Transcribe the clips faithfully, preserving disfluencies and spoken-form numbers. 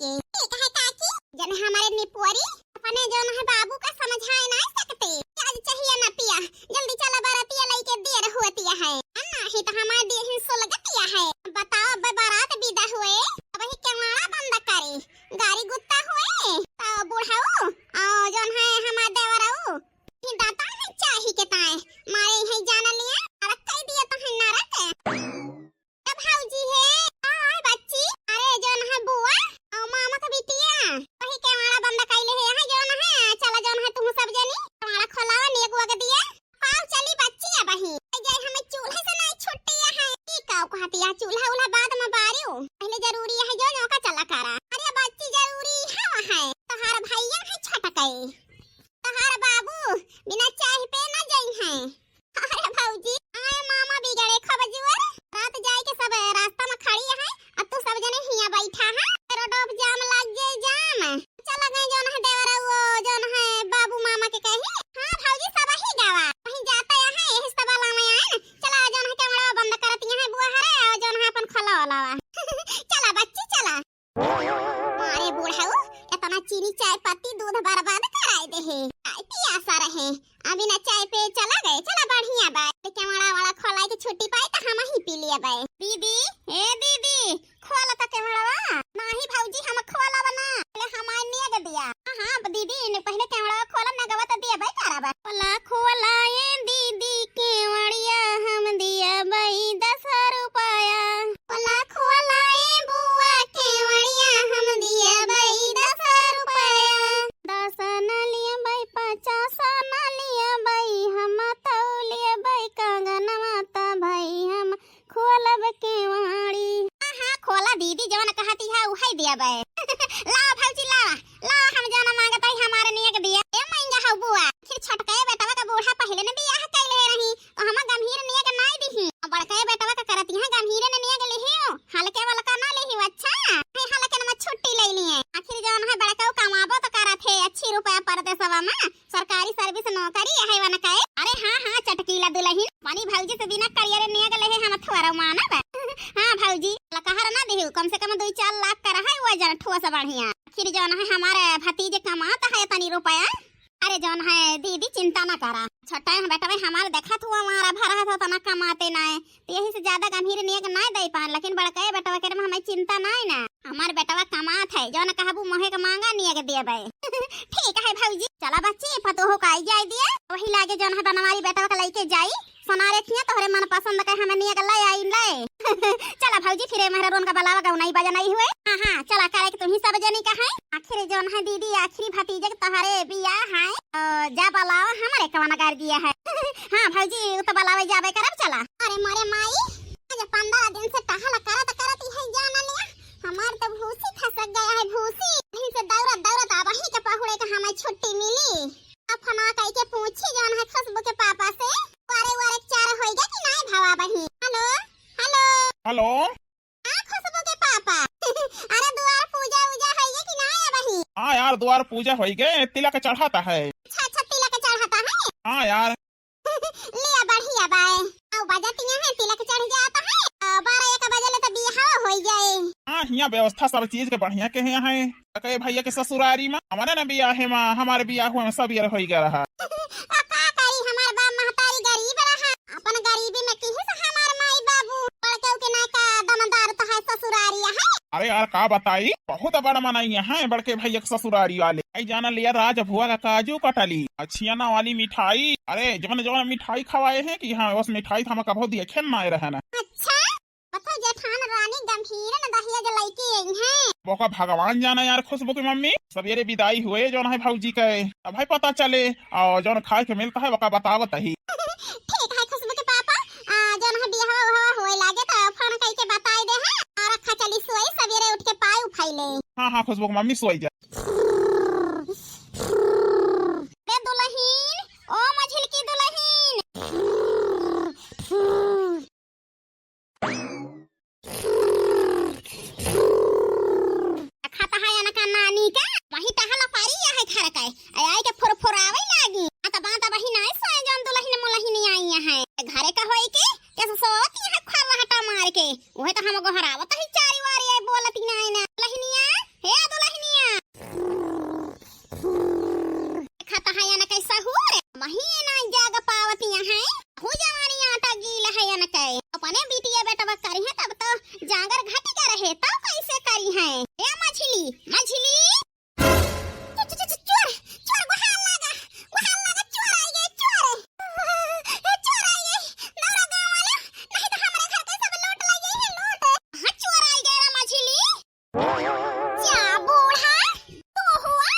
के। ठीक है काकी, जन हमारे निपोरी अपने जौन है बाबू का समझाए ना सकते। आज चाहिए ना पिया, जल्दी चला बरतिया लइके देर होतिया है। नहीं तो हमारे देहिन सुलगतिया है। बताओ, अब बारात विदा हुए, अब ही केवाड़ा बंद करी, गाड़ी गुत्ता हुए, तो बुढ़ऊ, और जौन है हमार देवरऊ, ही दाता है चाही के ताए, मारे है जान लिया, नरक कई दिया तो है नरक। ए भौजी हे, आय बच्ची, अरे जौन है बुआ, और मामा का बिटिया, वही केवाड़ा बंद कइले है, है जौन है, चला जौन है तुम सब जनी, केवाड़ा खोलावा नेग वग दिया, पाव चली बच्ची अबही, ए जाए हमें चूल्हे से नहीं छुट्टी है, ई का कहतिया, चूल्हा उल्हा बाद में बारियो, पहले जरूरी है जो नौका चला करा, अरे बच्ची जरूरी है वहाँ, तोहार भैया है छटकई, तोहार बाबू बिना चाय पे ना जई हैं। अरे भौजी, आए मामा बिगड़े खूब जोर। रात जाए के सब रास्ता में खड़ी है, अब तू सब जने हियां बैठा है। रोडो पे जाम लग जाए जाम। चला गए जौन है देवरा वो जौन है बाबू मामा के कही। हाँ भौजी, सब ही गावा। कहीं जाता है, यही सब लावे आए। चला जौन है केवाड़ा बंद करती है बुआ हरे, और जौन है अपन खोला वाला वा। चला बच्ची, चला। अरे बुढ़ऊ, इतना चीनी, चाय पत्ती, दूध बर्बाद कराए दे है। आय पियासा रहे, अभी ना चाय पे चला गए, चला बढ़िया बा। केवाड़ा वाला खोलाई के छुट्टी पाई तो हम ही पी लिए बा। दीदी, ए दीदी, खोल त केवाड़वा। नाही भौजी, हम खोलब ना, पहले हमार नेग दिया। हाँ, हाँ, दीदी, ने पहले केवाड़वा खोल, नेगवा त दिया बा, करब। खोला, खोला, ए दीदी, केवड़िया हम दिया बई दस रुपया। खोला, खोला, ए बुआ, केवड़िया हम दिया बई दस रुपया। दस न लिया बई, पचास न लिया बई, हम तौलिया बई, कंगनवा त भई हम खोलब केवाड़ी। हाँ, हाँ, खोला दीदी, जवन कहती है, उहई दिया बे। लावा भौजी, लावा, लावा, हम जवन मांगत हई, हमारे नेग दिया। ए महंगा हौ बुआ, फिर छोटके बेटवा का बूढ़ा पहले न बियाह कइले रही, तो हम गंभीर नेग नाई दिही। बड़के बेटवा का करती है, गंभीर ने नेग लिही, हल्के वलका ना लिही, अच्छा? है हल्के न छुट्टी ले लिए। आखिर जवन है बड़का कमाबो तो करत है, अच्छी रुपया परदेसवा में। सरकारी service नौकरी है वन कहे। अरे हाँ, हाँ, चटकीला दुलहिन, पानी भौजी से बिना करियरे नेग लेहे हम थोड़ा मानब। हाँ भौजी, लकहर ना देहु, कम से कम दुई चार लाख का रहे, वो जन ठोस बढ़िया। आखिर जौन है हमारे भतीजे कमात है तनी रुपया। अरे जौन है दीदी, चिंता ना करा, छोटा है बेटवा हमारे देखत हुआ मारा भरा है तो तना कमाते ना है, तो यही से ज्यादा गंभीर नेग ना दे पान, लेकिन बड़का बेटवा के में हमें चिंता ना है ना। हमार बेटवा कमात है, जौन कहबू मोहे के मांगा नेग देबे। ठीक है भौजी, चला बच्ची, पतोहो का आई जाए दिया, वही लागे जौन है बनवारी बेटवा के लइके जाई, सोनारे खिया तोहरे मन पसंद के हमें नेग ले आई ले। चला भौजी, फिर मेहरा रोन का बलावा गौ नहीं बजा नहीं हुए। हाँ, हाँ, चला करे कि तुम ही सब जनी का है। आखिर जौन है दीदी, आखिरी भतीजे के तोहरे बियाह है, ओ, जा बलावा हमारे कवन गार दिया है। हाँ भौजी, उ तो बलावे जाबे करब, चला। अरे मोरे माई, आज पंद्रह दिन से टहल करत करत ही है जाना लिया, हमार तो भूसी खसक गया है, भूसी। यहीं से दौड़त दौड़त अब ही के पहुड़े के हमें छुट्टी मिली। अब फोनवा कई के पूछी जौन है खुशबू के पापा से, वारे वारे चार होई गया कि नाय भवा बही। हेलो, हेलो। हेलो। हाँ खुशबू के पापा। अरे दुआर पूजा उजा होई गया कि नाय बही? हाँ यार, दुआर पूजा होई गए, तिलक चढ़ाता है। अच्छा, अच्छा, तिलक चढ़ाता है। हाँ यार। लिया बढ़िया बाय। आउ बजतिया है, तिलक चढ़ जाता है। आ, बारह एक बजे ले तो बियाह होई जाए। हाँ, हियाँ व्यवस्था सब चीज के बढ़िया के हियाँ है। कहे भैया के ससुरारी में हमारे ना बियाह है, माँ हमारे बियाह हुआ में सब ये होई गया रहा। आ का करी, हमार बाप महतारी गरीब रहा, अपन गरीबी में किहिस हमार माई बाबू, बड़केऊ के ना का दमदार तो है ससुरारी है। अरे यार का बताई, बहुत बड़ा मनई है बड़के भैया के ससुरारी वाले। आई जाना लिया राज भुआ का काजू कटली, अछियाना वाली मिठाई, अरे जवन जवन मिठाई खवाए हैं कि हाँ, बस मिठाई तो हम कभो देखे ना आए रहे ना। अच्छा, बताओ जेठान रानी गंभीर न दहिया जो लइके आई हैं। बोका भगवान जाना यार खुशबू की मम्मी, सवेरे विदाई हुए जौन है भौजी के, तब है पता चले, और जौन खाए के मिलता है ओका बतावत ही। ठीक है खुशबू के पापा, आ, जौन है बियाह उहावा होए लागे तो फोन कई के बताई दे हैं, और रखा चली सोई सवेरे उठ के पाई उठाई ले। हाँ, हाँ, खुशबू की मम्मी सोई जा। बे दुलहिन, ओ मझिल की दुलहिन। खाता है अनका नानी का, वही टहला पारी या है घर का, आई आई के फुरफुरावे लागी। आ त बात वही नाय सोए जौन दुलहिन मुलहिन आई है। घरे का होई के, कैसे सोती है खर रहटा मार के। उहे तो हम गोहरावत ही चारी वारी आई बोलती नाय ना। दुलहिनिया, हे देखत है अनके सहूर, वही ना जाग पावत यहाँ। हु जवानी आटा गील है अनके। अपने बिटिया बेटवा करी है तब तो जांगर घट के रहे, तब कैसे करी है? ए मझली, मझली। चु-, चु-, चु-, चु-, चोर, चोर, गोहार लागा, गोहार लागा, चोर आई गए, चोर। ए, चोर आई गए, दौड़ा गाँव वाला, नहीं तो हमरे घर के सब लूट ले गए हैं, लूट। हाँ, चोर आई गए रे मझली। जा बूढ़ा, तू हुआ?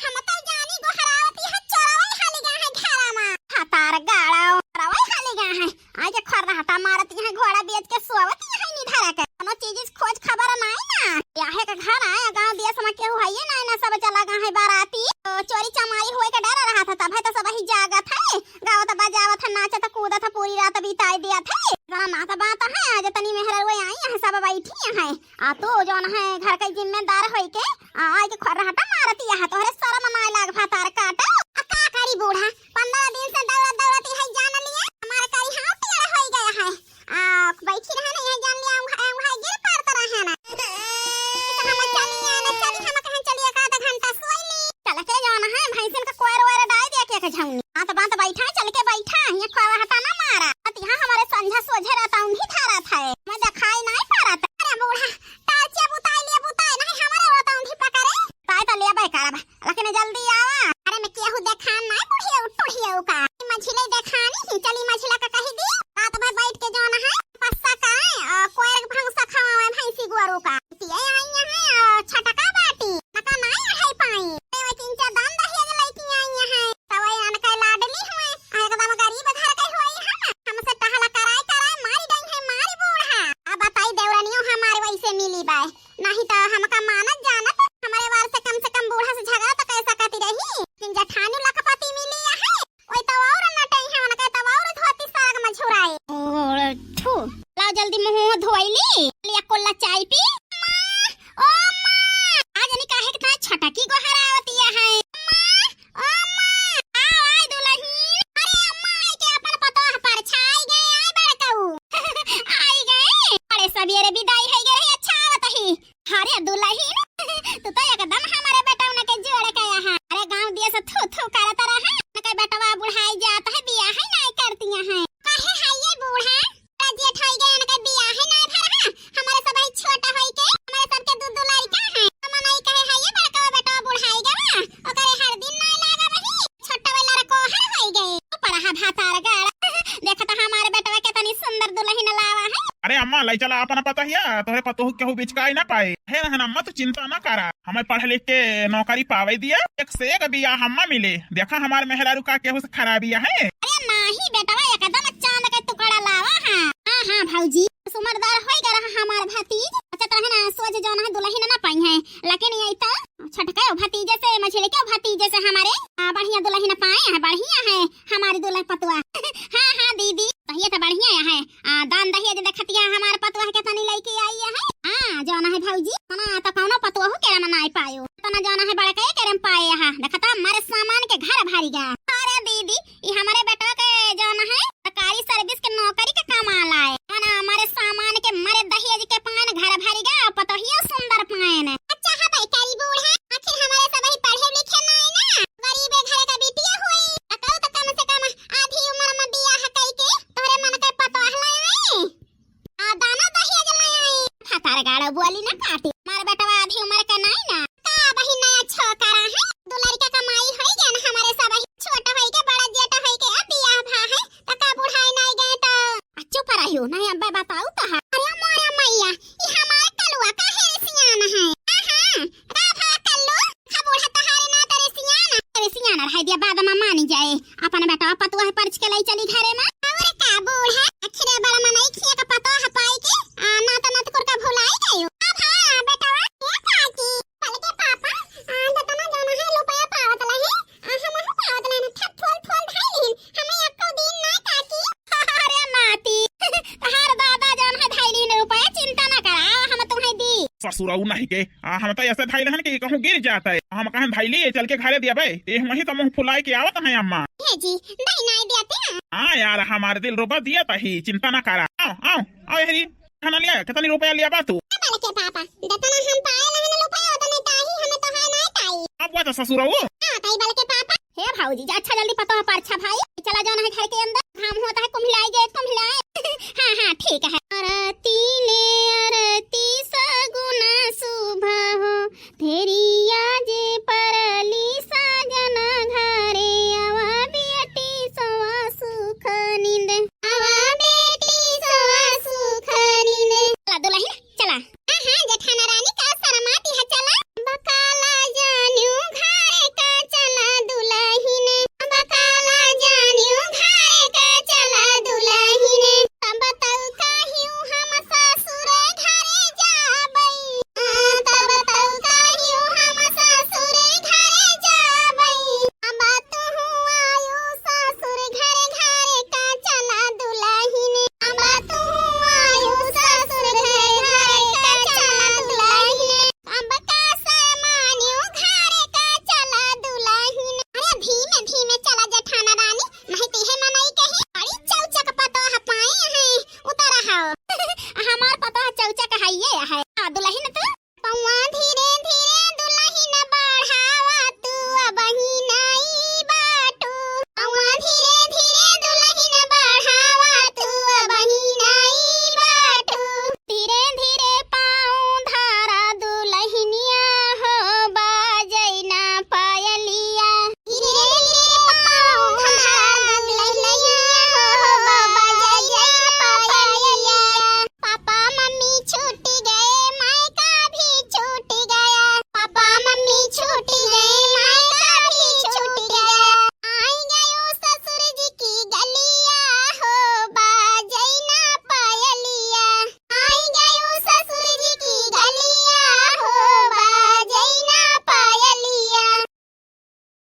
हम तो जानी गोहरावती है, चोरवई हाली गा है घरा मा। हतार गाड़ा, चोरवई हाली गा है। आज खर्राटा मारती है, घोड़ा बेच के सोवती है निधरा के। कोनो चीज खोज खबर नाई ना। याहे के घर आए, गाँव देश मा केहू हइये नाई ना, सब चला गा है बाराती। तो चोरी चमारी होए के डर रहा था, तब है तो सब ही जागत है, गावत बजावत है, नाचत कूदत है, पूरी रात बिताई दिया थे। इतना नात बात है, आज तनी मेहररुए आई है, सब बैठी है। आ तू जौन है घर के जिम्मेदार होई के, आ, आई के खर्राटा मारती है, तोहरे शरम नाई लाग भातार काटा। आ का करी बूढ़ा, पन्द्रह दिन से दौड़त दौड़त यही जान लिया, हमारे करी हाथ टेढ़ होई गया है। आ, बैठी रहे ना, यही जान लिया, उहाँ, उहाँ गिर पड़त रहे ना। तो हम चली आए ना, चली, हम कहें चली एक आधा घंटा सोई ली। चल के जौन है, भैंसिन का कोयर वोयर डाल दिया के, के झौनी। हाँ, तो बात बैठा, चल के बैठा, ये खर्राटा ना मारा। अत यहाँ हमारे संझा सोझे रहता, उन्हीं धारा था, मैं दिखाई नहीं पड़त। अरे बूढ़ा, टार्चिया बुताई लिया, बुताई नहीं, हमारे रहता उन्हीं पकड़े। ताई तो लिया भाई करब, लेकिन जल्दी आवा। अरे मैं केहू देखान नहीं, बुढ़िया उठिया का। मझिले देखानी ही, चली मझिला का कही दी। रात भर बैठ के जौन है, पस्सा का, आ, कोयर के भंसा खवावे भैंसी गोरू का। ये आई यहाँ, आ, छटका बाटी, नका नहीं अढ़ाई पाई। ते वही तीन चार दान दहेज लइके आई यहाँ। तब ये अनके लाडली हुए, आ, एकदम गरीब घर के हुए हम। हमसे टहला कराए कराए मारी गई है, मारी बूढ़ा। अब बताई देवरनियों हमारे वैसे मिली बाय। नहीं तो हमका मानत जानत, हमारे वार से कम से कम बूढ़ा से झगड़ा तो कैसा करती रही। लेकिन जठानी लखपति मिली है, ओए तो और नटई है, उनका तो और धोती साग में झुराए। ओ, थू। लाओ जल्दी मुँह धोई ली, लिया कोल्ला चाय पी। माँ, ओ माँ, आज नहीं काहे कितना छटकी गोहरावतिया है। माँ, ओ माँ, आओ, आए दुलहिन। अरे अम्मा, आई के अपन पतोह परछाई गए, आए बड़कऊ। आई गए, बड़े सबेरे बिदाई है गए, अच्छा आवत ही। अरे दुलहिन, तू तो एकदम हमारे बेटौना के जोड़ के यहाँ। अरे गाँव दिया से थू थू करत रहा, न के बेटवा बुढ़ाई जात है, बियाह ही नहीं करतिया है। काहे है ये बूढ़ा? जेठ होई गए, उनके बियाह है ना भर, हाँ? हमारे सब ही छोटा होई के, हमारे सबके दू दू लड़का है। हम नहीं कहे है ये बड़का बेटवा बुढ़ाई गवा, ओकरे हर दिन ना लागा वही, छोटा वाला लड़को हर होई गए। ऊपर हा भातार गाड़ा। देखा तो हमारे बेटवा के तनी सुंदर दुलहिन लावा है। अरे अम्मा, लाई चला अपन पतोहिया, तोहरे पतोह केहू बिचकाई ना पाए। हे रहन अम्मा, तू चिंता ना करा, हमें पढ़ लिख के नौकरी पावे दिया, एक से एक बियाह अम्मा मिले। देखा हमार मेहरारू का केहू से खराबिया है। अरे नाही बेटवा, एकदम चांद के टुकड़ा लावा। हाँ, हाँ, हाँ भौजी, समझदार होई गया रहा हमार भतीज। अच्छा तो है ना, सोच जौन है दुलहिन ना पाई है, लेकिन ये तो छटके भतीजे से, मझिलके भतीजे से हमारे, आ, बढ़िया दुलहिन पाए हैं, बढ़िया है हमारी दुलह पतोह। हाँ, हाँ दीदी, तो ये तो बढ़िया है। आ, दान दहेज देखतिया हमार पतोह के तनी लइके आई है। हाँ, जौन है भौजी, ना तो कौनो पतोह के रम नाई पायो। तना जौन है बड़का के रम पाए है। देखता हमारे सामान के घर भरी गया। अरे दीदी, ई हमारे बेटवा के जौन है सरकारी सर्विस के नौकरी के कमाल आए। है ना, हमारे सामान के, हमारे दहेज के पान घर भरी गया, पतोहिया सुंदर पाए ने। अच्छा है भाई, करी बूढ़ा, आखिर हमारे सब ही पढ़े लिखे नाई ना, गरीबे घर का बिटिया होई, तो कहू तो कम से कम आधी उम्र में बियाह कई के तोहरे मन के पतोह ले आई। आ दाना दहेज ले आई। हतार गाड़ा बोली ना काटी। मार बेटवा आधी उम्र का नाई ना। का बहिन नया छोकरा है? दो लड़का कमाई होई गया ना हमारे सब ही। छोटा होई के बड़ा जेठ होई के अब बियाह भा है। तो का बुढ़ाई नाई गए तो? आ चुप रहियो, नहीं अब्बे बताऊ तो है। अरे मोरे मैया, ई हमार कलुआ काहे रे सियान है? आहा, का भा कल्लू? खा बूढ़ा तहारे ना तरे सियान। अरे सियान रह दिया, बाद में मानी जाए। अपन बेटवा पतोह परछ के लाई चली घरे में। और का बूढ़ा, अखरे बड़ मनई खिया के पतोह पाई के, आ, नात नात कुर का भुलाई गयो। अब हाँ, बेटवा, ए काकी, कल के पापा, आ, दतना जौन है रुपया पावत लहे, आ, हम हूँ पावत लहे, ठक ठोल ठोल धाई लीन, हमें एको दिन ना काकी। अरे नाती, तहार दादा जौन है धाई लीन रुपया, चिंता ना करा, हम तुम्हें दी। ससुरऊ नहीं के, आ, हम तो ऐसे धाई रहन कि कहूँ गिर जाता है। हम कहें धाई लिए चल के घरे दिया बे। ए, वहीं तो मुँह फुलाई के आवत है अम्मा। हे जी, दही नाई दिया थे ना। हाँ यार, हमारे दिल रुबा दिया था ही, चिंता ना करा। आओ, आओ, आओ हरी, खाना लिया, कितनी रुपया लिया बा तू? बड़के पापा, जितना हम पाए लहन रुपया, उतने ताही हमें तो है नाई ताई। अब वो तो ससुरऊ। हाँ, कई बल के पापा। हे भौजी, जा अच्छा जल्दी पतोह परछा भाई, चला जाओ ना घर के अंदर।